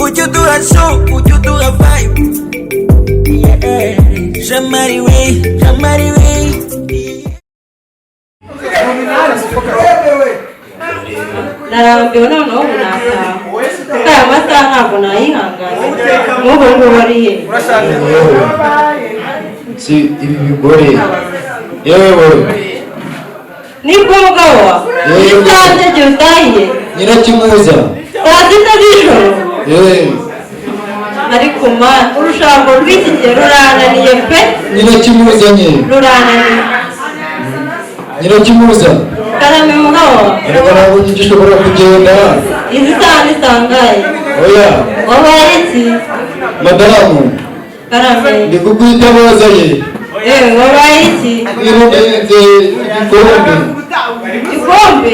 Ujya uduha show, ujya uduha vibe. Yeah. Jamari we, Jamari we. Narambiwe noneho ubu nataha, kuko aya masaha ntabwo nayihangana. N'ubu ngubu ari he? Si ibi bigore yewe. Nibwo mugabo wa Yego. Isaha igihe utahiye? Nyirakimuza. Saa 6 z'ijoro? Yewe. Ariko ma urushango rw'iki gihe rurananiye pe. Nyirakimuzanye. Rurananiye. Nyirakimuza. Karame, mugabo wa. Ariko ntabwo ngishobora kugenda. Izi saha ni sangahe? Oya. Wabaye iki? Madamu. Karame. Ndi kukwitabaza ye. Yewe, wabaye iki? Nirurenze igikombe. Igikombe?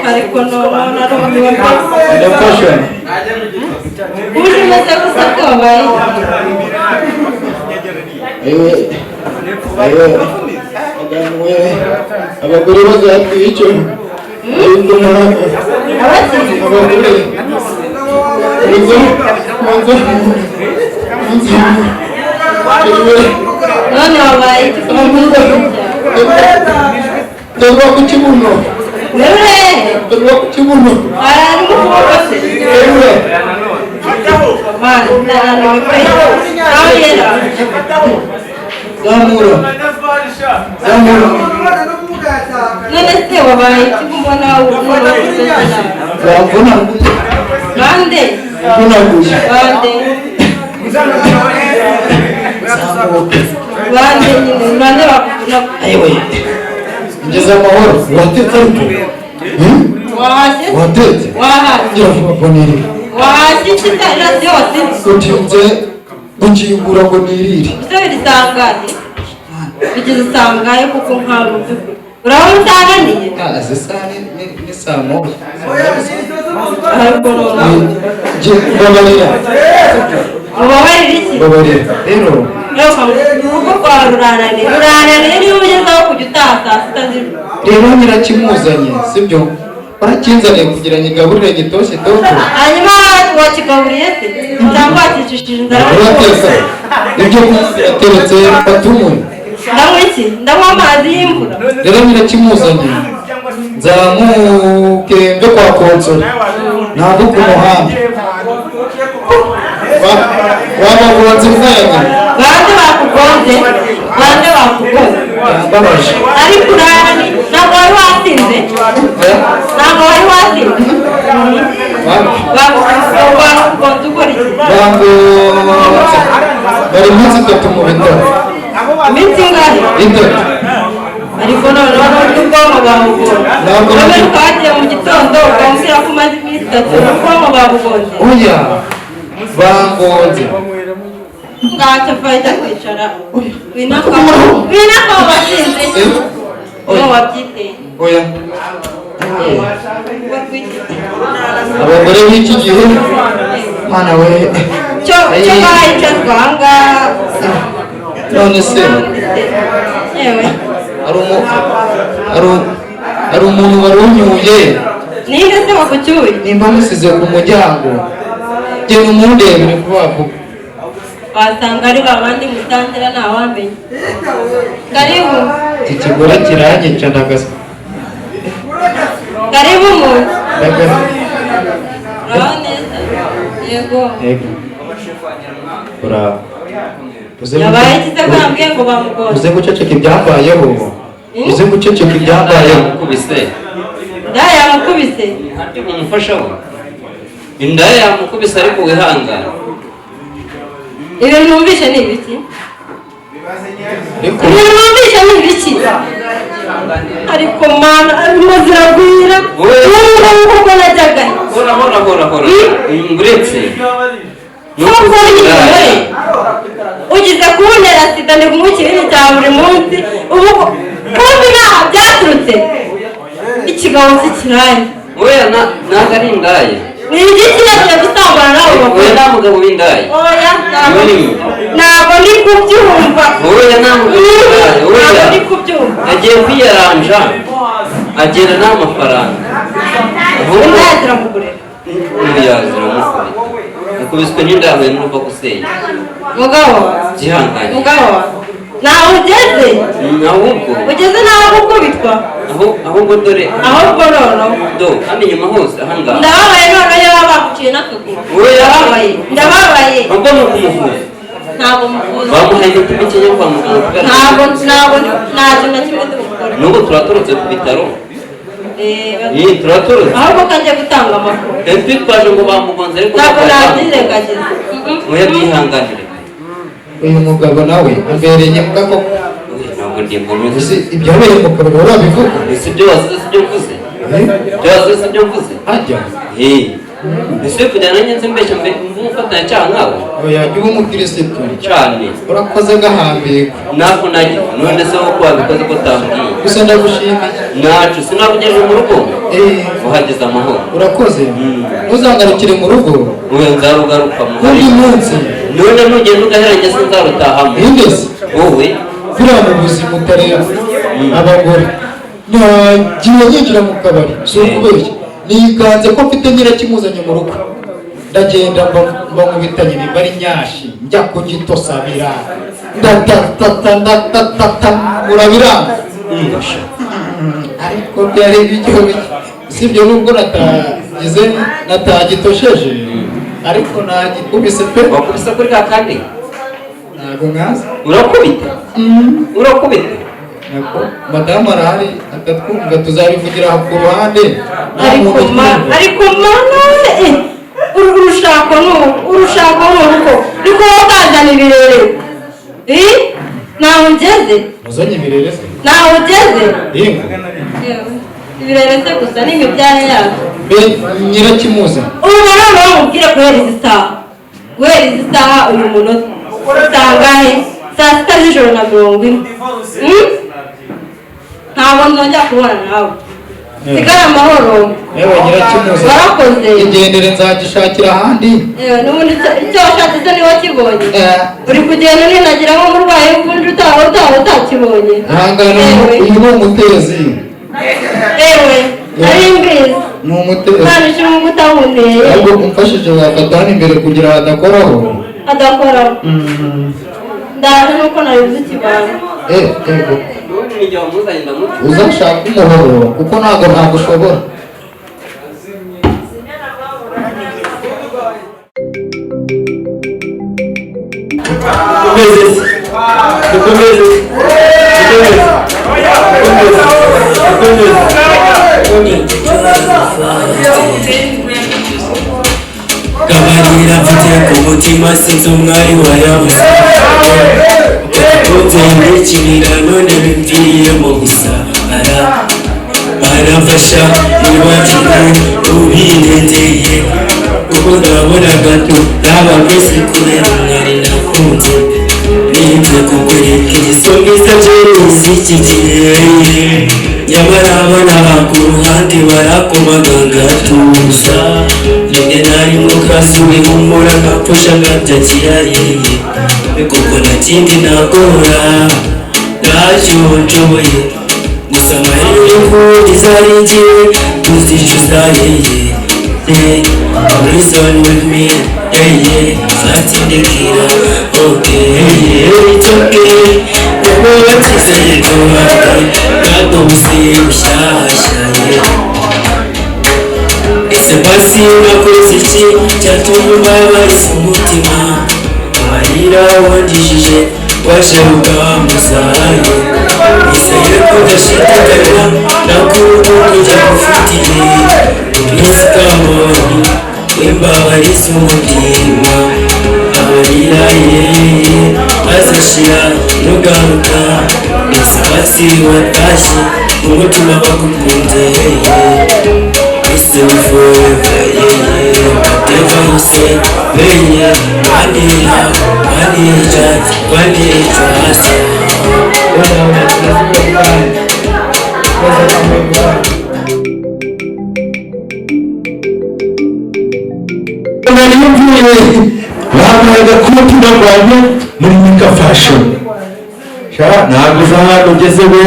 Ariko noneho narumiwe pe. Ndafasha. Uje umeze gusa ko wabaye iki? Ewe ewe, madamu we, abagore bazatwica, ariko Abaki? Abagore muzo muzo muzo, ewe. None wabaye iki ko umeze gutya? Terwa ku kibuno. Wewe. Terwa ku kibuno. Ari mu kuboko se? Ewe. Mana, ndananiwe pe. Aho yera. Zamura, zamura. None se wabaye iki ko mbona umuntu umeze nabi? Wamvunaguye. Bande? Mvunaguye. Bande? Zamuka. Bande nyine, bande bakuvuna? Ewe, ngeze amahoro. Watetse ariko? Hmm? Wahashye? Watetse? Wahashye? Ngira vuba ngo nirire. Wahashye iki se radiyo watetse? Utinze gukingura ngo nirire. Ese birisangahe? Bigeze usangahe kuko nkawe mu by'ukuri urabona utananiye? Ah, izi saha ni saa 1. Ariko noneho Nge mbabarira. Mubabarire iki? Mbabarira rero. Reka, urugo rwawe rurananiye, rurananiye niba ugezeho kujya utaha saa 6 z'ijoro. Rero nyirakimuzanye, sibyo? Warakinzaniye kugira ngo igaburire gitoshye toto. Hanyuma wakigaburiye se cyangwa wakicishije inzara? Urateka ibyo kunywa birateretse, fata unywe. Ndanywa iki? Ndanywa amazi y'imvura? Rero nyirakimuzanye, nzamuke mve kwa konsora ntabwo ku muhanda wabagonze umwanya. Bande bakugonze? Bande bakugonze? Yambabaje. Ariko urarani, ntabwo wari wasinze? Eh? Ntabwo wari wasinze? Bakugonze ukora iki? Bangonze bari iminsi 3 mu bitaro. Iminsi ingahe? 3. Ariko noneho n'uburyo ubwonko babugonze. Ntabwo Wowe twagiye mu gitondo ukambwira ko umaze iminsi 3, ubwonko babugonze? Oya, bangonze. Ngacyo fayita kwicara, winaka wasinze. Eh? Niwo wabyiteye. Oya. Batwikiriye. Abagore b'iki gihe, mwana we. Cyo cyo bahicazwa ahangaha. None se Yewe. hari umuntu wari unyuye. Ninde se wakucyuye? Nimba musize ku muryango, genda umundebere vuba vuba. Wasanga ari babandi musangira, ntawamenya. Karibu. Iki kigore kiranyica, ndagasa. Karibu mu nzu. Ndagasa. Uraho neza? Yego. Yego, uraho. Uze Yabaye iki se ko yambwiye ngo bamugonze? Uze guceceka ibyambayeho, uze guceceka ibyambayeho. Yamukubise. Indaya yamukubise? Ntabyo umufasha we, indaya yamukubise, ariko wihangane. Ibintu numvishe ni ibiki? Ariko Ibintu numvishe ni ibiki? Ariko mana, arimo ziragwira. Wowe- Ubu ngubu kuko najyaga he? Hora hora hora hora, uretse Nubwo uri ugize kuntera sida, ndi kunywa ikinini cya buri munsi ubu, kumbi ntaho byaturutse, ikigabo cy'ikiraya. Oya, ntabwo ari indaya. Ni igiki? Yagiye gusambana nawe? Oya, nta mugabo w'indaya. Oya, ntabwo. Niwe. Ntabwo ndi kubyumva. Oya, nta mugabo w'indaya. Ntabwo Oya. ndi kubyumva. Yagiye kwiyaranja, agenda nta mafaranga. Indaya ziramugurira. Oya, ziramukubita. Ukubiswe n'indahuye n'uruva gusenya. Mugabo. Byihangane. Mugabo, ntaho ugeze. Ahubwo Ugeze n'aho gukubitwa. Ahubwo dore. Ahubwo noneho. Do hano inyuma hose ahangaha. Ndababaye noneho iyo baba baguciye n'akaguru. Oya. Ndababaye, ndababaye. Ubwo ni ukumuvuza. Ntabwo muvuza. Bamuhaye imiti mike yo kwa muganga kubera. Ntabwo nta kintu na kimwe ndi bukore. N'ubu turatorotse ku bitaro. Eh, Iyi turatorotse. Ahubwo kanjye gutanga amakuru. Twitwaje ngo bamugonze ariko Ntabwo ntabwo nabyirengagiza. Oya, byihanganire. Uyu mugabo nawe ambereye imbwa koko. Oya, ntabwo ndi inkuru. Ese ibyabaye mu kabari urabivuga? Ese ibyo wasize si byo mvuze? Eh? Ibyo wasize si byo mvuze? Hajya. Eh. Ese kugira nanjye nze mbeshya mbe mbe umufatanyacyaha nkawe? Oya, jya uba umukirisitu. Cyane. Urakoze gahambirwa. Nako nagize none se wowe ko wabikoze ko utambwiye? Gusa ndagushimiye. Nacu sinakugejeje mu rugo. Eh, Uhageze amahoro. Urakoze. Ntuzangarukire mu rugo. Oya, nzarugaruka Undi muhari. munsi. None nugenda ugahera njye sinzarutahamo. Ninde se? Wowe. Buriya mu buzima utareba abagore, nagiye yinjira mu kabari, si ukubeshya, nikanze ko mfite nyirakimuzanye mu rugo, ndagenda mba nkubitanye nimba ari nyashi, njya kugitosabira, ndatatata ndatatata murabiranga. Ngasha. Ariko byari biryoshye, sibyo? Nubwo natagize natagitosheje, ariko nagikubise pe. Wakubise kuri ka kandi? Ntabwo nkazi. Urakubita? Urakubita? Nako madamu arahari atatwumva, tuzabivugira aho ku ruhande, nta Ariko muntu ma utwumva. Ariko mana, urushako ni uru, urushako ni uruko niko ukazana ibirere. Eh, ntaho ugeze. Muzanye ibirere se? Ntaho ugeze. Yego. Yewe, ibirere se gusa n'imibyare yabyo. Be nyirakimuza. Ubu noneho mubwire guhera izi saha, guhera izi saha, uyu munota sangahe? Saa 6 z'ijoro na 40. Ntabwo nzongera kubona nawe, sigara amahoro. Yewe nyirakimuza. Warakoze. Igendere, nzagishakira ahandi. Yewe, n'ubundi icyo washatse se niba kibonye? Eh. Uri kugenda uninagira nk'umurwayi w'ubundi utaha utakibonye. Ihangane. Yewe. Uyu ni umutezi. Yewe, nari mbizi. Ni umutezi. Imana ishimwe ko utawunteye. Ahubwo umfashije wafata hano imbere kugira hadakoraho. Adakoraho. Ndaje nuko nabivuze ikibanga. Eh, yego. N'ubundi ni njye wamuzanye, ndamuca. Uzashaka umuhoro kuko ntabwo ushobora. Dukomeze, dukomeze, dukomeze, dukomeze, dukomeze. Kabarira mfite ku mutima, sinzi umwari wayabuze. Kunze ndikinira none bimviriyemo gusa. Baramfasha nibagiwe ubirengeye, kuko ndabona gato naba mbese kubera umwari nakunze. Ninze kukwereka ingeso mwiza byose iki gihe, nyamara abana ku ruhande barakomaga ngatuza, rimwe na rimwe ukasuba ihumura nkapfusha nkabyakira yeye, kuko nta kindi nakora, ntacyo nshoboye. Gusa amahirwe y'ukuri ari njye tuzicuza yeye. Yeah, reason with me, yeah, yeah, fatindikira, okay, yeah, it's okay. Kuko batizeye ko bwagomse bushyashya, yeah. Ese basi nakoze iki cyatumye umbabariza umutima? Amarira wandijije waje ukambuzayo. Nizeye ko udashidikanya nakurukundo njyagufitiye. Please come on, wimbabariza umutima. Amarira ye azashira nugaruka. Ese basi watashye umutima bagukunze, yeah. It's still forever, yeah, yeah. Whatever you say, yeah, yeah. One day love, one day chance, one day trust. Nari mvuye bampaye agakoti ndagwanye muri Mika Fashion. Sha, ntabwo uzi ahantu ugeze we,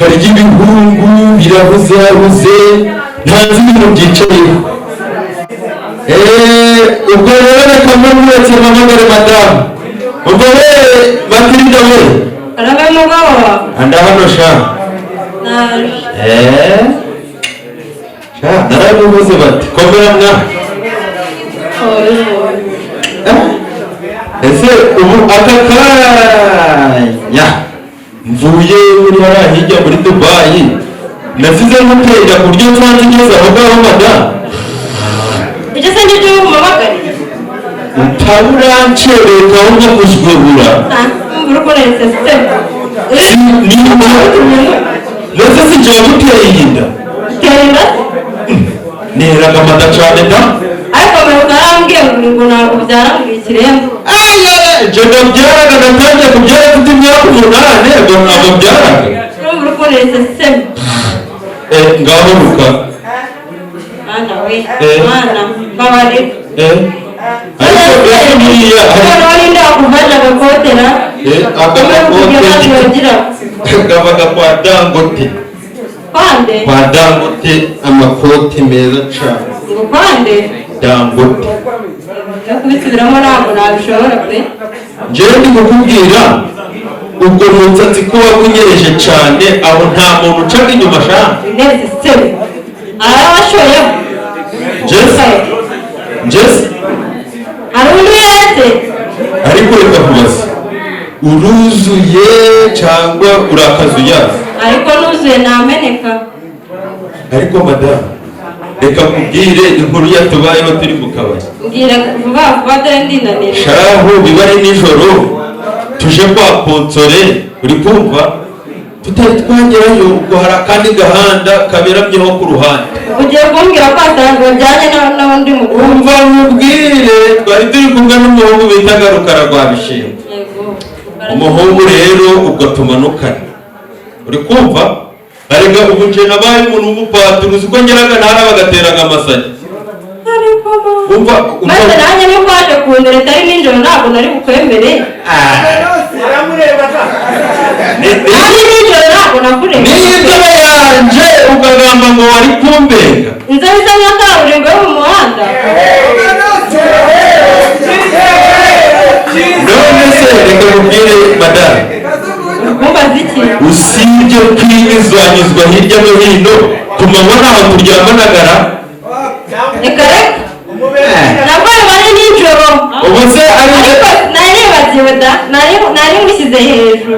harya ibihungu birabuze yabuze. Ntazi ibintu byicayeho. Ubwo rero reka mbe mpamagare madamu. Ubwo rero Matilda we. Karame mugabo wawe. Anda hano sha. Naje. Sha narabivuze bati komera mwa. Ese ubu aka kanya mvuye muri hariya hirya muri Dubai nasize ngutera ku buryo nsanze ngeze aho ngaho madamu. Ibyo se nibyo umpamagariye? Utaburancereka aho njya kuzigura. Mbura ukuntu sisitemu. Ndetse si njye waguteye iyi nda. Uteye inda? Neraga amada cyane da. Ariko mperuka yarambwiye ngo ntabwo ubyara ngo ikiremba. Njye ndabyaraga, natangiye kubyara mfite imyaka 8, ngo ntabwo mbyaraga. Mbura ukuntu sisitemu. Ngaho ruka. Mwana we, mwana, mbabarira. Ariko mbese buriya noneho ninde wakuvanye agakotera? Aka gakote kabaga kwa Dangote. Kwande? Kwa Dangote, amakoti meza cyane. Ngo kwande? Dangote. Yo kubisubiramo ntabwo nabishobora pe. Njyewe ndi kukubwira ubwo musatsi ko wakunyereje cyane, aho nta muntu ucaga inyuma sha. Intebe sisitemu. Arabashoyeho. Jesse? Jesse? Hari undi wese? Ariko reka kubaza, uruzuye cyangwa urakazuyaza? Ariko nuzuye nameneka. Ariko madamu, reka nkubwire inkuru yatubayeho turi mu kabari. Mbwira vuba vuba dore ndinanira. Shahu biba ari nijoro, tuje kwa Konsore, uri kumva? Tutari twagerayo, ubwo hari akandi gahanda kaberamyeho ku ruhande. Ugiye kumbwira ko wasanzwe bijyanye n'undi mugore? Umva nkubwire, twari turi kumwe n'umuhungu bitaga Rukara rwa Bishingwe. Umuhungu rero ubwo tumanukana, uri kumva? Arega ubu nje nabaye umuntu w'umupatiri, uzi ko ngeraga ntara bagateraga amasake. Umva, maze nanjye nuko waje kundera ari nijoro ntabwo nari bukwemere. Ari nijoro ntabwo nakureba. N'inzobe yanje ukagamba ngo wari kumbenga. Inzobe isa nka kaburimbo yo mu muhanda. None se reka nkubwire madamu. Nkumbaza iki? Usibye kwinyuzwanyuzwa hirya no hino, ku manywa ntaho turyamanaga. Reka reka. Nabwo bari nijoro. Ubu se ari ariko naribagiwe da, nari ngushyize hejuru.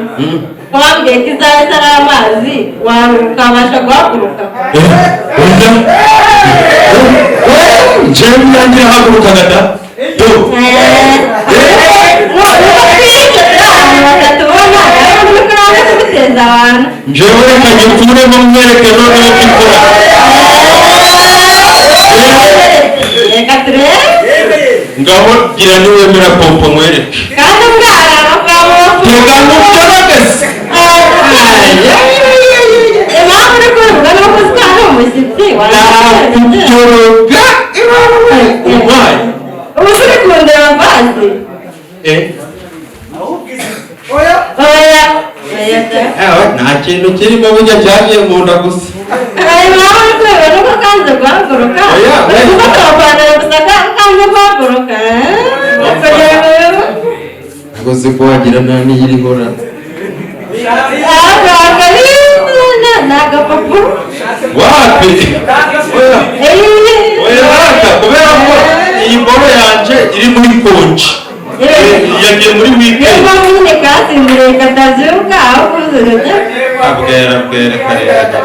Wambwiye ko izaba itari amazi, ukabasha guhaguruka. Njyewe nanjye nahagurukaga da. Njyewe reka ngikuremo mwereke noneho ko ikora. Reka turebe. Ngaho gira niwemera pompo nkwereke. Kandi umwana Tega ngutorogese. Impamvu uri kubivuga ni uko uzi ko ari umushyitsi. Nakutoroga umpaye. Ubu se uri kundeba vazi? Oya. Oya da. Nta kintu kirimo burya cyagiye mu nda gusa. Impamvu uri kubivuga ni uko kanze guhaguruka. Uri gufata amapantaro gusa kanze guhaguruka. Ntabwo uzi ko wagira nta n'iyirihora. Ni agapapuro. Wapi? Oya rata, kubera ko iyi mboro yanje iri muri konji. Yagiye muri weekend. Niyo mpamvu nyine kasimburiye katabyuka aho kuzuza. Abwera bwera karera.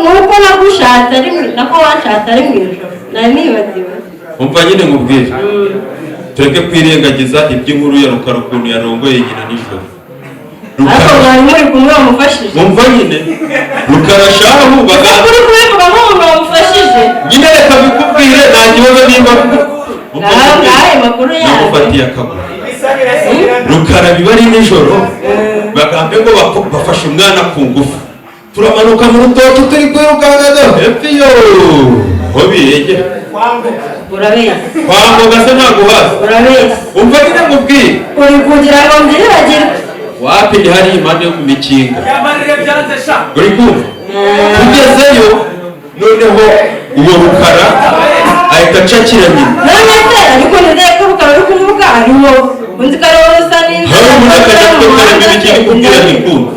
Nuko nagushatse ari nako wanshatse ari mu ijoro. Nari nibagiwe. Umva nyine nkubwire. Tureke kwirengagiza iby'inkuru ya Rukara ukuntu yarongoye nyina nijoro. Ariko mwari muri kumwe wamufashije. Umva nyine Rukara shahu baga. Uri kubivuga nk'umuntu wamufashije. Nyine reka bikubwire nta kibazo nimba Ngahe makuru yawe. Namufatiye akaguru. Rukara biba ari nijoro bagambe ngo bafashe umwana ku ngufu. Turamanuka mu rutoki turi kwirukanka do. Hepfo yo. Ho biregera. Urabeshya. Kwambuka se ntabwo uhazi. Urabeshya. Umva nyine nkubwire. Uri kugira ngo mbyibagirwe. Wapi ni hari impande yo ku mikingo. Uri kumva? Tugezeyo noneho uwo Rukara ahita acakira nyina. None se ariko nizeye ko Rukara uri kuvuga ari wowe, unzi ko ari wowe usa n'inzobe. Hari umuntu akajya kukareba ibikiri kubwira ntikumva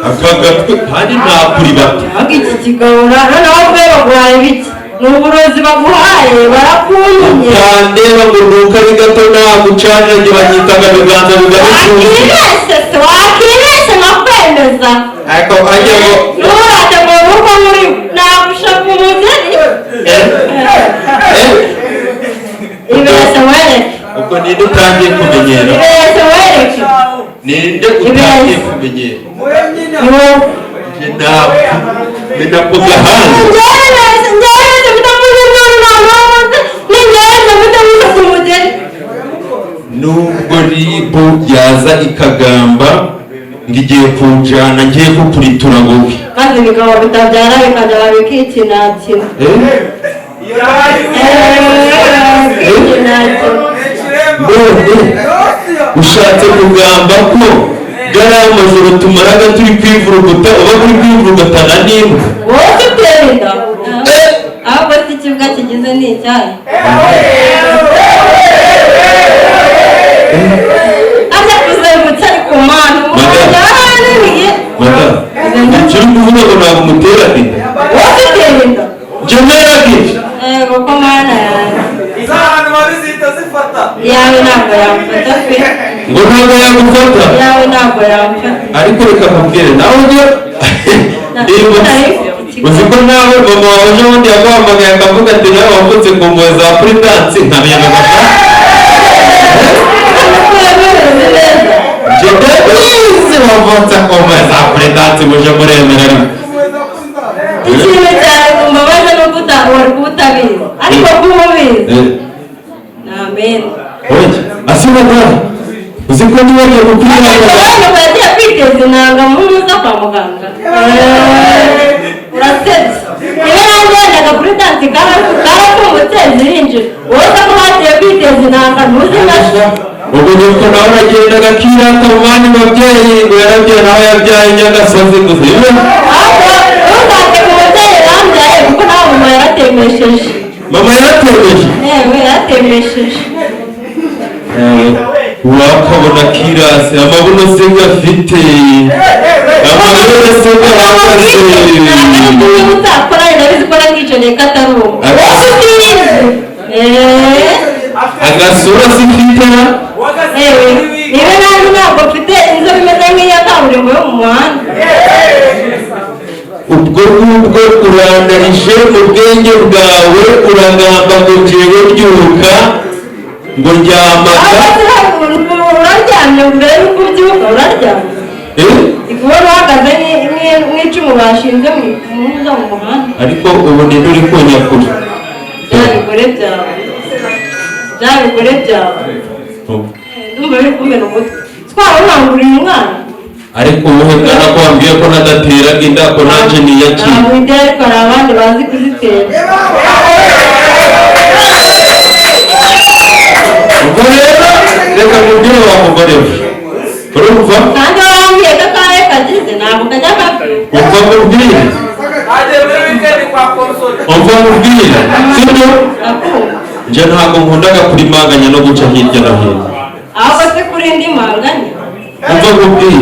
aka gatwe kandi nta kuri bato. Ahubwo iki kigabo noneho mbe baguhaye ibiki? Ni uburozi baguhaye, barakuntumye. Utandeba ngo nuko ari gato nagucanira, njye banyitaga biganza bigari. Wakibeshye se, wakibeshye nkakwemeza. Ariko ajya ngo Nturate ngo nuko muri nagushaka umugeni. Ibeshye wereke. Ubwo ninde utangiye kumenyera? Ibeshye wereke. Ninde utangiye kumenyera? Ni wowe. Njye ntabwo mena ku gahanga. Nubwo ribu yaza ikagamba ngo igiye kunjana, ngiye kukuritura wowe. Maze ibigabo bitabyara bikajya bikikinakina. Bikinakina. None ushatse kugamba ko gariya majoro tumaraga turi kwivuruguta, uba uri kwivurugutana n'imbwa? Wowe utera inda, ahubwo si ikibuga kigize ni icyayi ajya kuzengutsa, ariko mana umuntu yarananiye. Madamu, icyo uri kuvuga ngo ntabwo umuteraga inda? Wowe utera inda. Njye nteraga inda? Yego ko mana yanjye, iyawe ntabwo yamfata pe. Ngo ntabwo yagufata? Iyawe ntabwo yamfata. Ariko reka nkubwire, nawe ujye niba uzi ko nawe mama wawe ejo bundi yaguhamagaye akavuga ati nawe wavutse ku mpuhwe za Puridansi, nkamenya njye ndabizi, wavutse ku mpuhwe za Puridansi, muje muremera ariko. Ikintu cyawe kumbabaza ni uko wari kuba utabizi, ariko kuba ubizi ni amen. Oya, ase madamu, uzi ko nibagiwe kukwihangana? Abana bagiye kwiteza intanga muza kwa muganga. Urasebye. Niba nanjye wendaga kuri dansi karakumbutse zirinjira, wowe ko bagiye kwiteza intanga ntuzi na Ubwo nyoko nawe aragendaga akirata mu bandi babyeyi ngo yarabyaye, nawe yabyaye nyagasozi gusa. Yewe! Ahubwo ntuzate ku mubyeyi yambyaye, kuko nawe mama yaratemesheje. Mama yaratemeje? Yewe, yaratemesheje. Wakabona kirasi amabuno se gafite, amabere se gahagaze. Utakora ndabizi ko nakwicareye ko atari uwo wowe utiyizi. Agasura se mfite? Yewe, niba nanjye ntabwo mfite inzobe imeze nk'iya kaburimbo yo mu muhanda. Ubwo ngubwo urandarije mu bwenge bwawe, uragamba ngo njyewe byuka ngo ndyamaga. Uraryamye mbere y'uko ubyuka, uraryamye. Eh? Ndi kubona uhagaze nk'icumu bashinze mu ntuza mu muhanda. Ariko ubu ninde uri kunyakura? Bya bigore byawe, bya bigore byawe. Ndumva biri kumena umutwe, twaba nkanguriye umwana. Ariko ubuhe bwana ko wambwiye ko nadateraga inda, ko nanjye niyakira? Ntabwo ijya, ariko hari abandi bazi kuzitera. Ubwo rero reka mubwire wa mugore we, urumva? Kandi warambwiye ko akahe kagize ntabwo kajya kapfa. Umva mubwire, umva mubwire, sibyo? Ndakumva. Njye ntabwo nkundaga kurimanganya no guca hirya no hino. Ahubwo se kuri indi manganya? Umva nkubwire,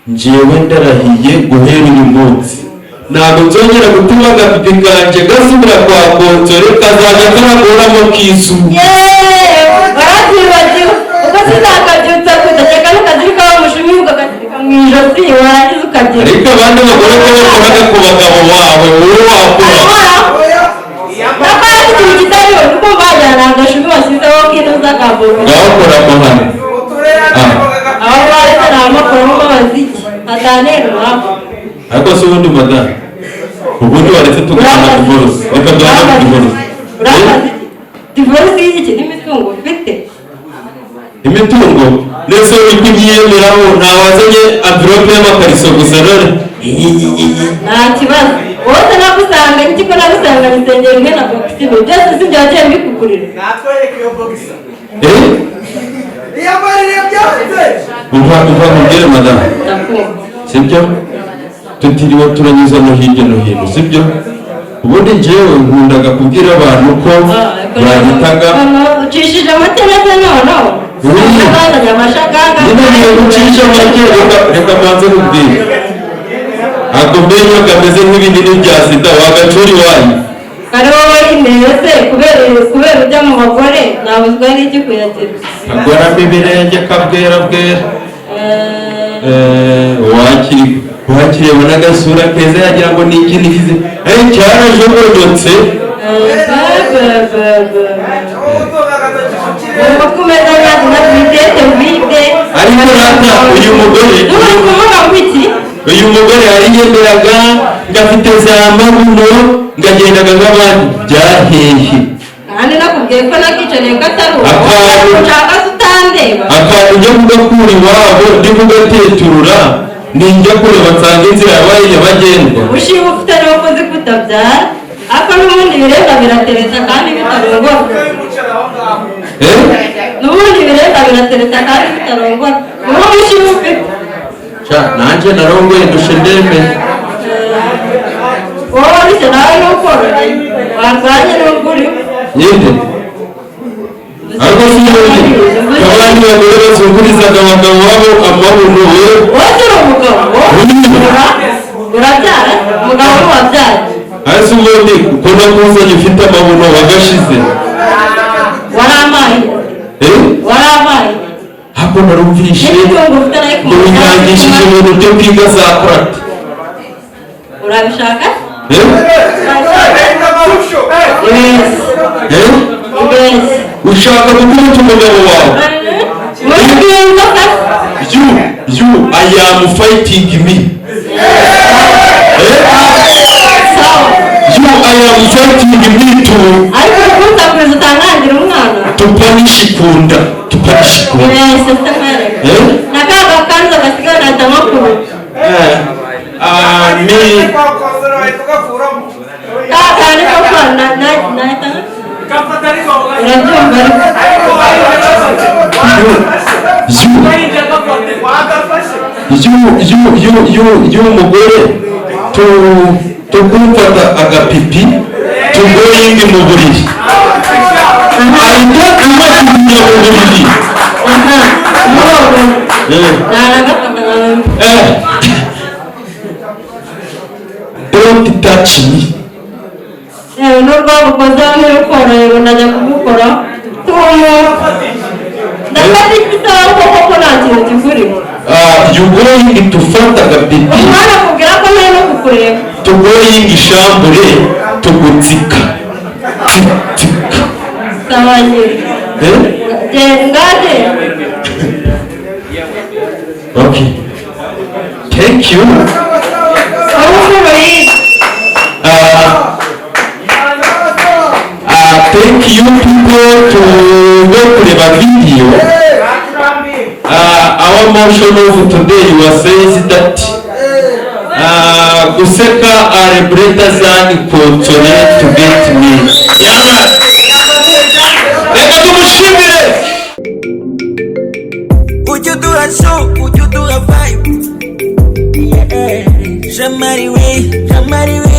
njyewe ndarahiye guhera uyu munsi ntabwo nzongera gutuma agapipi kanjye gasubira kwa Konsore, kazajya karakuramo kizuba. Yeee, warabyibagiwe ubwo sinakabyutsa kudakeka n'ukazirikaho umushumi, ukakazirika mu ijosi, warangiza ukabyina. Ariko abandi bagore ko bakoraga ku bagabo bawe, wowe wakora? Nakora ikintu kitariho kuko bajyana agashumi bashyizeho k'intuza ka boro. Ngaho kora amahano. Aho baretse ni amakuramo abaziki atanera iwabo. Ariko se ubundi madamu, ubundi waretse tugahana divorce? Reka duhane divorce. Uramaze iki divorce y'iki n'imitungo ufite? Imitungo ndetse uri kubyiyemeraho, ntawazanye amvirope y'amakariso gusa none. Nta kibazo, wowe nagusanga iki ko nagusanga insengero imwe na boxing byose si bya wagiye mbikugurira. Eh, umva, umva nkubwire madamu. Ndakumva. Sibyo? Tutiriwe turanyuza no hirya no hino, sibyo? Ubundi njyewe nkundaga kubwira abantu ko bahitaga Ucishije amaterese noneho. Bazanye amashagaga. Nyine niyo gucisha make. Reka mbanze nkubwire, ako menyo kameze nk'ibinini bya sida wagacura iwanyu. Ari wowe intese kubera ujya mu bagore, nabuzwa n'iki kuyagira? Kagoramo ibirenge kabwera bwera. Wakireba n'agasura keza yagira ngo ni ikintu kizi cyarajogonyotse. Umutwe umeze neza na vitesse vide. Ariko rata uyu mugore Uri kuvuga ngo iki? Uyu mugore yarigenderaga ngafite za mabuno, ngagendaga nk'abandi, byahehe? Kandi nakubwiye ko nakicariye ko atari uwo. Ushaka se utandeba? Akantu njya kugakura iwabo, ndi kugateturura, ninjya kureba nsanga inzira yabaye nyabagendwa. Ushiba ufite nuko uzi kutabyara, ariko n'ubundi ibirenda biratereta kandi bitarongora. Eh? N'ubundi ibirenda biratereta kandi bitarongora, niwo mushiba ufite. Sha, nanjye narongoye ndushe ndemeye. Wowe wabise nawe ntukoroheye warwanye n'ubwo uriho. Nyine ariko si ubundi abandi bagore bazungurizaga abagabo babo amabuno, we Wowe uri umugabo, wowe urabyara, umugabo ntiwabyara. Hasi ubundi uko nakuzanye ufite amabuno wagashize. Waramaye. Eh? Waramaye. Hako narumvishe N'imitungo ufite nayo ngo wingangishije ibintu byo kwiga za kurate. Urabishaka? Eh? Yes. Eh? Yes. Ushaka gukubita umugabo wawe? Muri bw'inzoka. You I am fighting me, eh? Sawa. You, I am fighting me to Ariko kunsakuriza utangangira umwana. To punish kunda, to punish kunda. Yes, ufite mwereka. Eh? Na ka gakanzu gasigaye nahita nkakubita. Eh, ah, me Ka kandi koko nahita urabyumva ariko. You umugore to kumfata agapipi to going mu buriri, ahita imajya mu buriri. Aha, muri Eh. Naragafata nka Eh. Don't touch me. Yewe, n'urwabukozeho ntirukorohera, ndajya kugukora tumuka ndafata igisaha koko ko nta kintu kikuriho. You going to fata agapipi. Umwana akubwira ko ntari no kukureba. To going ishambure to gutsika tsika. Sawa nyine. Eh? Genda ngade. Okay, thank you. Wowe yiga. Thank you people to go kureba video. Our motion of today was says that guseka are better than consonant to get me. Yeah. Reka tumushimire. Ujya uduha show, ujya uduha vibe. Yeah. Jamari we, Jamari we.